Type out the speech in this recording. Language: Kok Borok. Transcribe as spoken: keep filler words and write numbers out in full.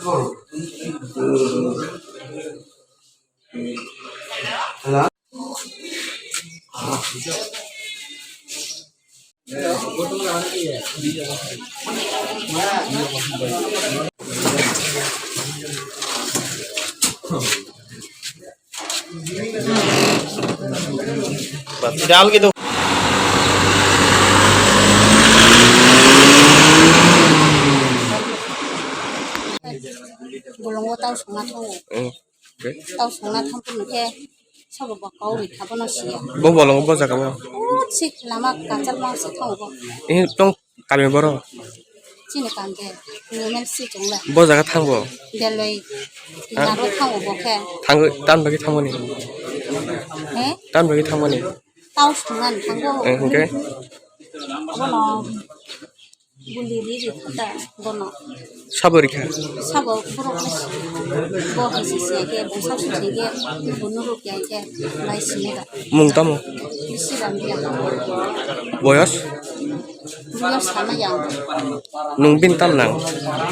Bas, डाल के दो। Bolongo tau songna thango. Hmm. Okay. Tau songna thangphuru khe sabo bo kau ri kha bono siya. Bo bolongo bo jaga bo? O sik lama kachal ma se thango bo. Eh, tong kami boro? Chini kam de, M L C chwng le. Bo jaga thango? Deloi. Ha? Naro thango bo khe. Thango, tan bagwi thango ni? He? Tan bagwi thango ni? Tau songna ni thango. Eh, hwnkhe? Abono buli ri ri kha ta bono. Sabo ri kha? Sabo borok bo hai se se khe, bo sa se se khe, bo nuruk ya khe, bai sini da. Mung tamo? Bisi ram ya. Boyos? Boyos sama ya. Nung bini tal nang?